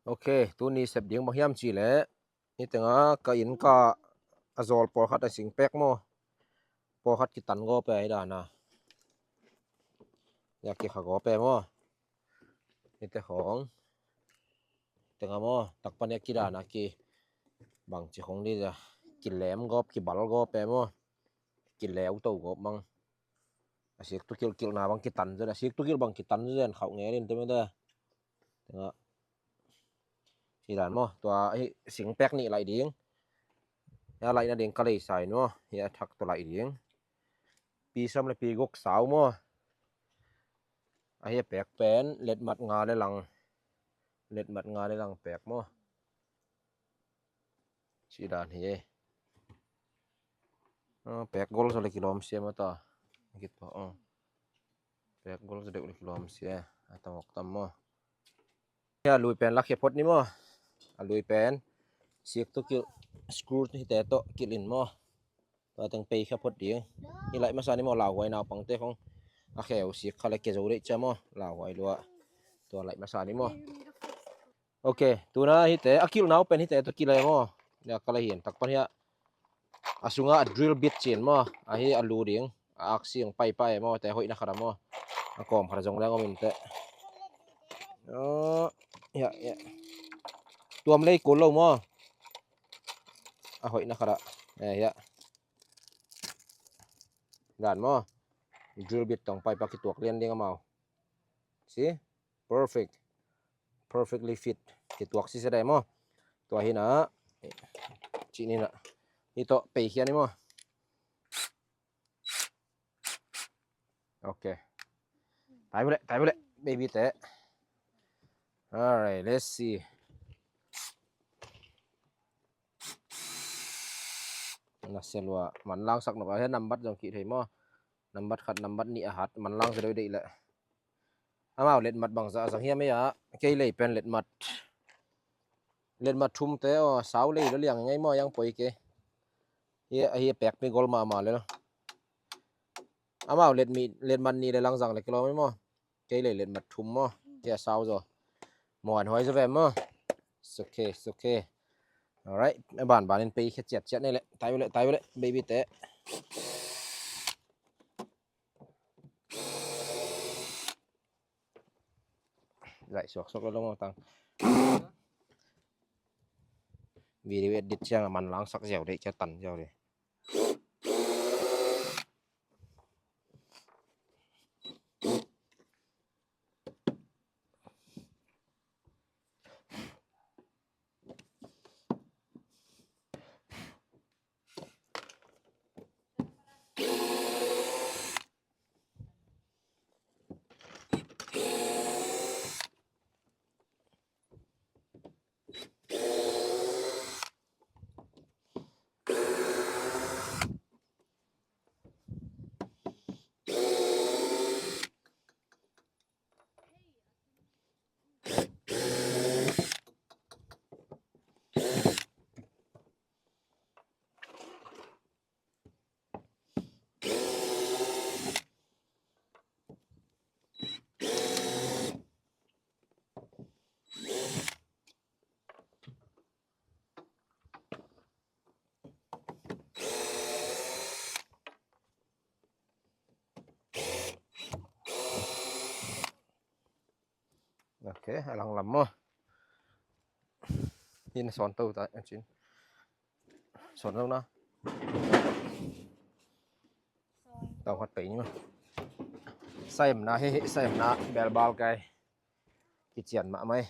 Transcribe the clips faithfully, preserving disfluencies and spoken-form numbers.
Ok, tuni sep ding bang hiam cih leh, hih tengah ka inn ka a zawl pawlkhat a sing pek maw? Pawlkhat kitan gawp e, hih dan a. Hih a kikha gawp e maw? Hihte khawng. Tengah maw, tak pan hih a kidan a ki, bangci khawng dih a, kilem gawp, kibal gawp e maw? Kileu to gawp mang. A sik tu kilkilhna bang kitan zaw, a sik tu kilh bang kitan zaw, khauh ngel in te mete. Tengah. Hih dan maw, tua hih sing pek nih laih ding. Hih a laihna ding ka leisa in maw, hih a thak tua laih ding. Pi sawm le pi guk sau maw. A hih a pek pen letmat nga le lang. Letmat nga le lang pek maw. Ci dan hi e. Pek gol zaw le kilawm sia maw ta. Kit paw. Pek gol zaw deuh le kilawm sia. A tam awk tam maw. Hih a lui pen lakhia phot ni maw. A lui pen sik tu kilh, screw hite tawh kilh in maw. Tua teng pei khia phot ding. Hih laih masa ni maw, lauhuai naupangte khawng a kheu sik kha le kia zo deih cia maw, lauhuai lua. Tua laih masa ni maw. Ok, tuna hihte a kilhna uh pen hihte tawh kilh e maw. Nia ka lei hin tak pan hih a, a sungah a drill bit ci in maw. A hih a lu ding, a aksi hong paipai e maw, te hoihna khat a maw. A kawm khat a zong leng om in teh. Aw, hih a, hih a. Tuam lei kul lo maw. A hoihna khat a. Eh, hih a. Dan maw. Drill bit tawh paipai, kituak lian ding amau. See? Perfect. Perfectly fit. Kituak sise dai maw. Tua hi na. Cih ni na. Hih tawh pei khia ni maw. Ok. Tai bule, tai bule, baby te. Alright, let's see. Na selua manlang sak nop a, hih nambat zong kih thei maw. Nambat khat, nambat nih a hat, manlang zaw deuh deih leh. Amau letmat bangzah a zang hiam ei a, kei lei pen letmat. Letmat thum te aw, sau lei lo liang ngei maw, yang poi kei. Hih a, hih a pek pi gol mahmah le lo. Amau letmi, letmat nih le lang zang le kilawm ei maw. Kei lei letmat thum maw. Kei a sau zaw. Muan huai zaw ve maw. It's okay, it's okay. Alright, a ban ban in pei khia ciat ciat nei le. Tai bule, tai bule, baby te. Zaih suaksuak lo lo maw tang. Video edit ciang a manlang sak ziau deih cia, tan ziau deih. Ok, a lang lam maw. Hin sawn to ta, a cin. Sawn lo na. Tau khat pei ni maw. Saimna hi, hi, saimna belbal kai. Kician mahmah ei.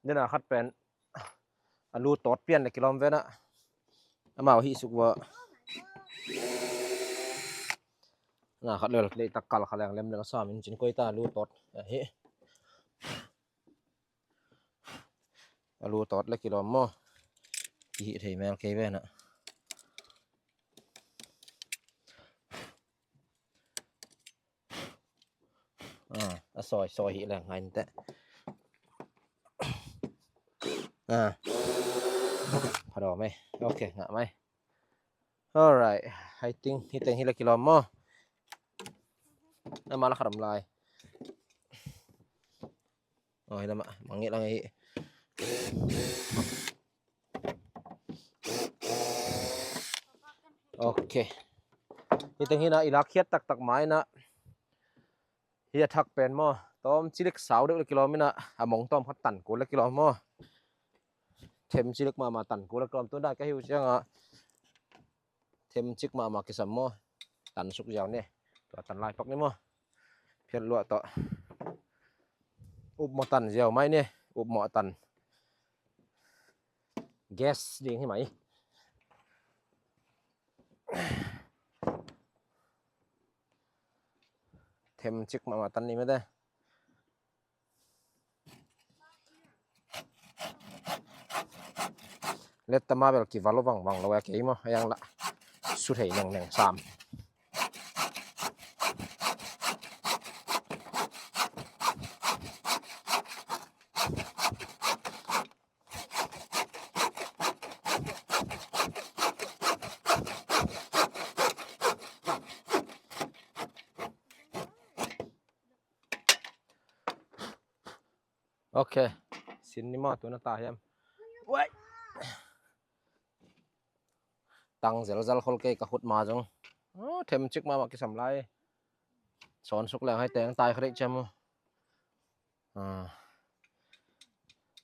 Dena khat pen a lu tawt pian le kilawm ve na. Amau hih suk vua. Na khat lel lei tak kal kha leng lem leng sam in cin koi ta lu tot. Ahi. A lu tot le kilawm maw. Kihih thei mel kei ve na. Ah, a sawi sawi hi leng ngai inte. Ah. Pha daw mai. Ok, ngah mai. Alright. I think hi teng hi la kilawm maw. Ama la kharam lai. Oh, hi lama mangngilh ang hi. Ok. Hi teng hi na i lak khiat taktak mai na. Hi a thak pen maw. Tawm cilik sau deuh le kilawm ina a mong tawm khat tan kul le kilawm maw. Them cilik mahmah tan kul le kilawm tun dan ka hiu cianga. Them cik mahmah kisam maw. Tan suk ziau ni. Tua tan lai pak ni maw. Phiat luah tawh. Up maw tan ziau mai ni. Up maw tan. Gas ding hi mai. Them cik mahmah tan ni mete. Letta ma bel kival lo vangvang lo a kei maw a yang la. Su thei nengneng sam. Ok. Sin ni maw, tu na ta hiam? Uai. Tang zelzal khol kei ka khut ma zong. Oh, them cik mahmah kisam lai. Sawn suk leng hai teng tai kha dei ciam uh. Ah.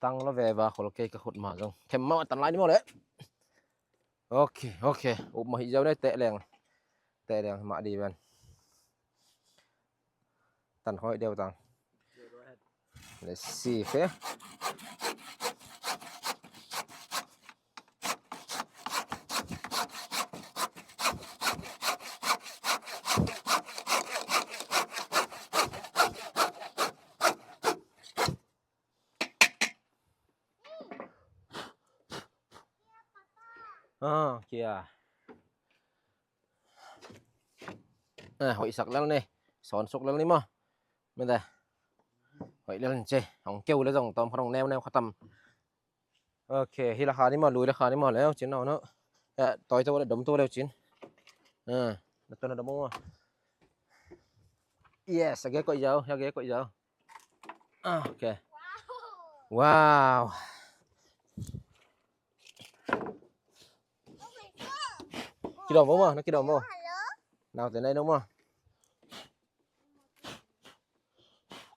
Tang lo veva khol kei ka khut ma zong. Them mahmah tan lai ni maw le. Ok, ok. Up mah hi ziau nei teh leng. Teh leng mah di ven. Tan khoi deuh tang. Let's see, okay? Ah, kia. Ah, hoih sak lel ni. Sawn suk lel ni maw. Mete. Hoih lel ni ce. Hong keu le zong tawm khat hong neu neu khatam. Ok, hi la kha ni maw, lui la kha ni maw, leu cin nau no. Eh, toi to le dom to leu cin. Ah, na to na dom maw. Yes, a ge koih zau, a ge koih zau. Ah, ok. Wow. Kidawm bo maw, na kidawm bo. Naute nai no maw.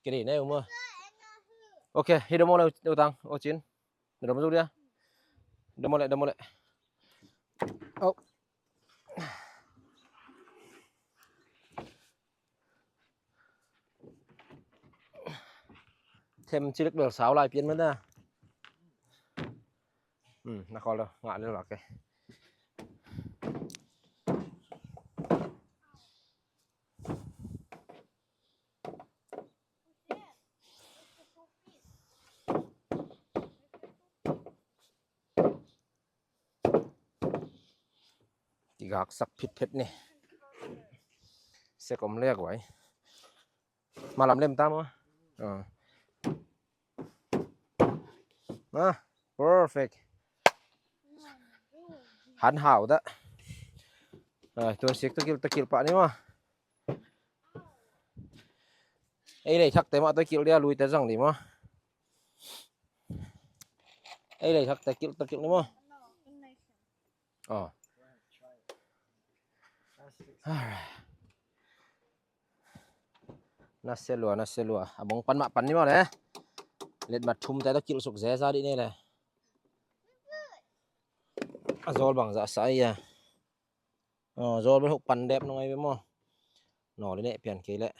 Kidawm nai maw. Ok, hi dawm bo le utang, o cin. Na dawm bo dia. Dawm bo le, dawm bo le. Oh. Them cilik bel sau lai pian mah ta. Hmm, na khol lo, ngah lel vak e. Kigaksak phitphet ni. Sek om lek vai. Malam lem ta maw. Ah. Ah, perfect. Han hau ta. Ah, tuan sik ta kil ta kil pah ni maw. Ei lei thak te mah ta kil dia lui ta zang ni maw. Ei lei thak ta kil ta kil ni maw. Oh. Alright. Na se lua, na se lua. A bong pan mah pan ni maw le. Let mat thum te ta kil suk ze za di ne le. A zol bang za sa ia. Oh, zol bel huk pan dep nong ai be maw. Nawl i neh pian kei leh.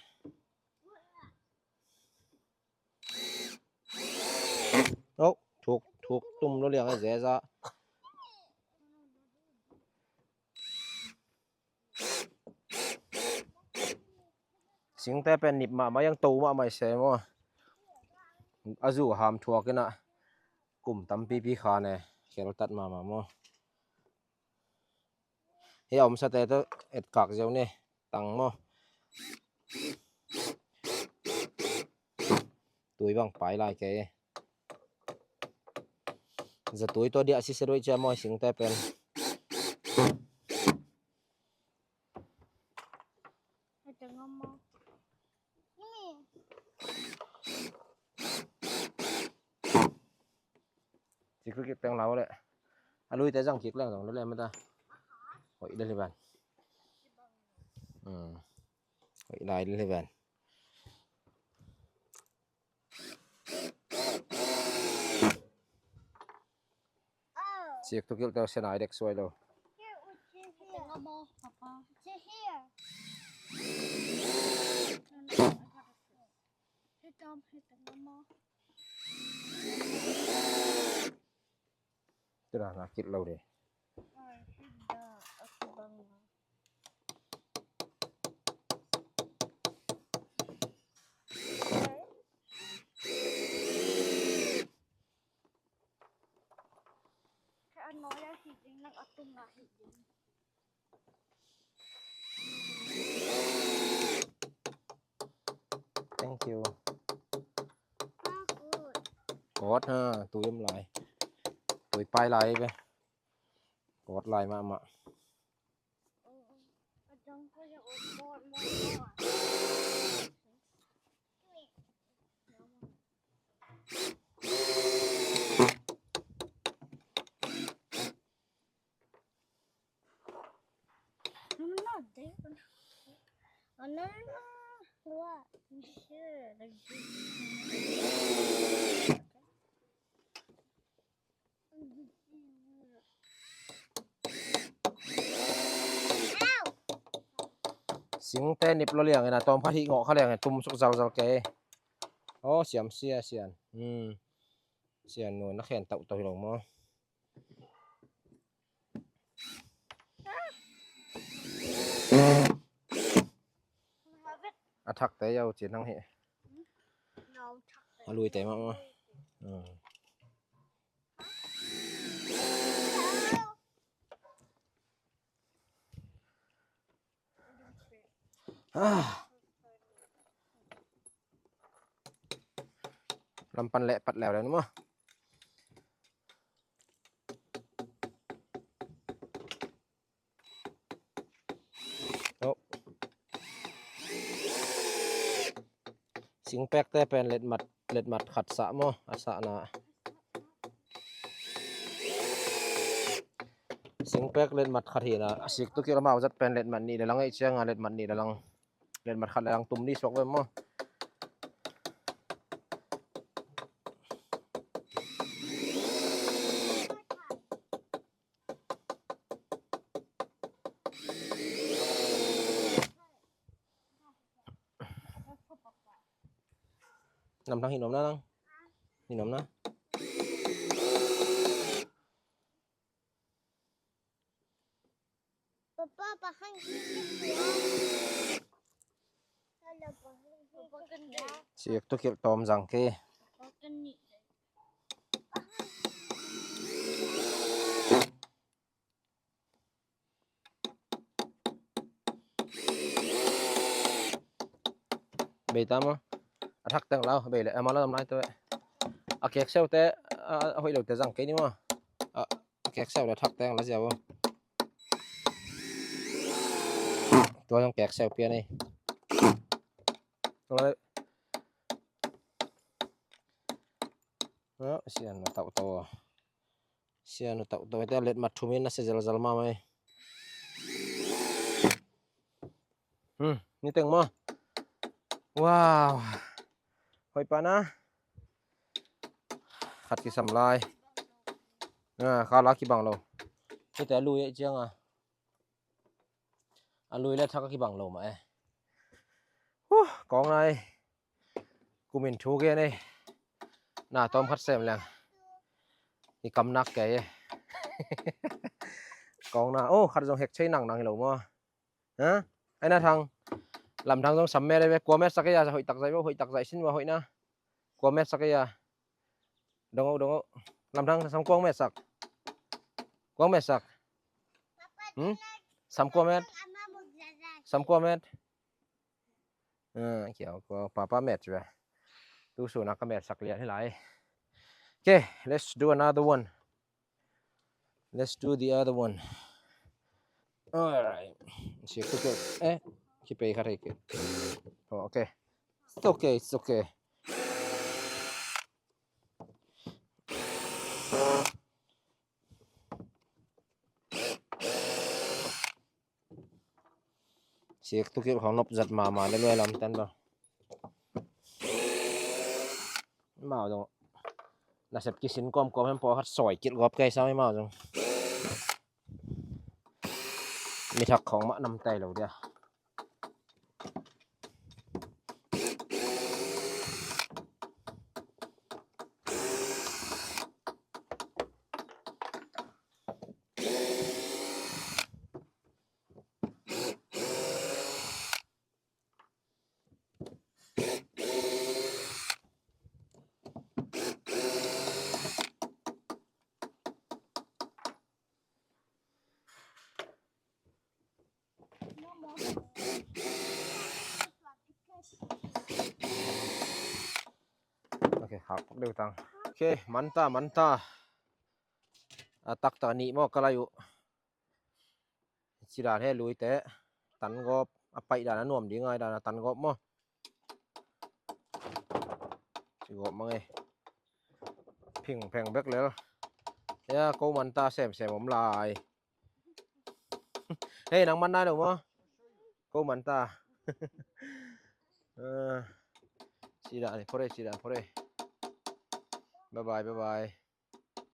Oh, thuk, thuk tum lo liang e, zeza. Singte pen nip mahmah, a yang to mahmah i se maw. A zu ham thuak in ah kum tampipi kha ne, kheltat mahmah maw. Hih a omsate tawh etkak ziau ni, tang maw. Tui bang pai lai kei. Zatui tawh diah sisia duai cia maw, singte pen. Sik kik teng lau le. A luite zang kik leng zong le mata. Hoih le liban. Hmm. Hoih lai le liban. Sik tu kil teu senai dek suai lo. Tira na kit lo de. Thank you. Kawt ha, tui om lai. Tui pai lai ve. Kawt lai mahmah. Singte nip lo liangin a tawm khat hih ngawh kha liangin tum suk zalzal kei. Aw, siam sia sian. Hmm. Sian nuai na khen tauh tauh hi lo maw? A thakte yau cin hang hi. A luite mah maw? Hmm. Ah. Lampan leh pat leu leu ni maw? Oh. Singpekte pen letmat, letmat khat sah maw, a sahna. Singpek letmat khat hi na, a sik tu kil amau zat pen letmat nih le lang ei cianga, letmat nih le lang. Letmat khat le lang tum ni suak ve maw. Nam thang hi nom na lang. Hi nom na. Sik tu kilh tawm zang kei. Bei ta maw? A thak teng lau, bei le, a ma la lam lai tu. A kek seu te, a, a hoih lo te zang kei ni maw? A, a kek seu le thak teng la ziau. Tua zong kek seu pia ni. Tua le. A, sian na tau tau. Sian na tau tau. Te letmat thumin na se zal zal ma mai. Hmm, ni teng maw? Wow. Hoih pa na. Khat kisam lai. A, kha la kibang lo. Hite a lui e cianga. A lui le thak a kibang lo mah e. Huh, kawng nai. Kumin thu gen e. Na tawm khat sem leng. I kam nak kei e. Kawng na. Oh, khat zong hek thei nang nang hi lo maw. Ha? Ai na thang. Lamdang zong sam met ve, kua metsak ei a, hoih tak zaih vo, hoih tak zaih sin vo, hoih na. Kua metsak ei a. Dong o, dong o. Lamdang sam kua metsak. Kua metsak. Hmm? Sam kua met. Sam kua met. Ah, kia kua papa met ve. Tu suna ka metsak lian hi lai. Okay, let's do another one. Let's do the other one. Alright. Siak tu ke. Eh, kipei khat hi ke. Oh, okay. It's okay, it's okay. Siak tu kil khong nop zat mama le luai lam tan ba. Mau zong nasep kisin kom kom hem po khat soi kil gop kai sa mau zong. Mi thak khong ma nam tai lo dia. Okay, hak deuh tang. Okay, manta, manta. A taktak nih maw ka lai uh. Ci dan he lui te. Tan gawp. A paih dan a nuam ding ngai dan a tan gawp maw. Ci gawp mang e. Phing pheng bek lel. Ya, ko manta sem sem om lai. Hei, nang man nai lo maw? Ko manta. Eh, ci dan ni, pore, ci dan, pore. Bye bye, bye bye.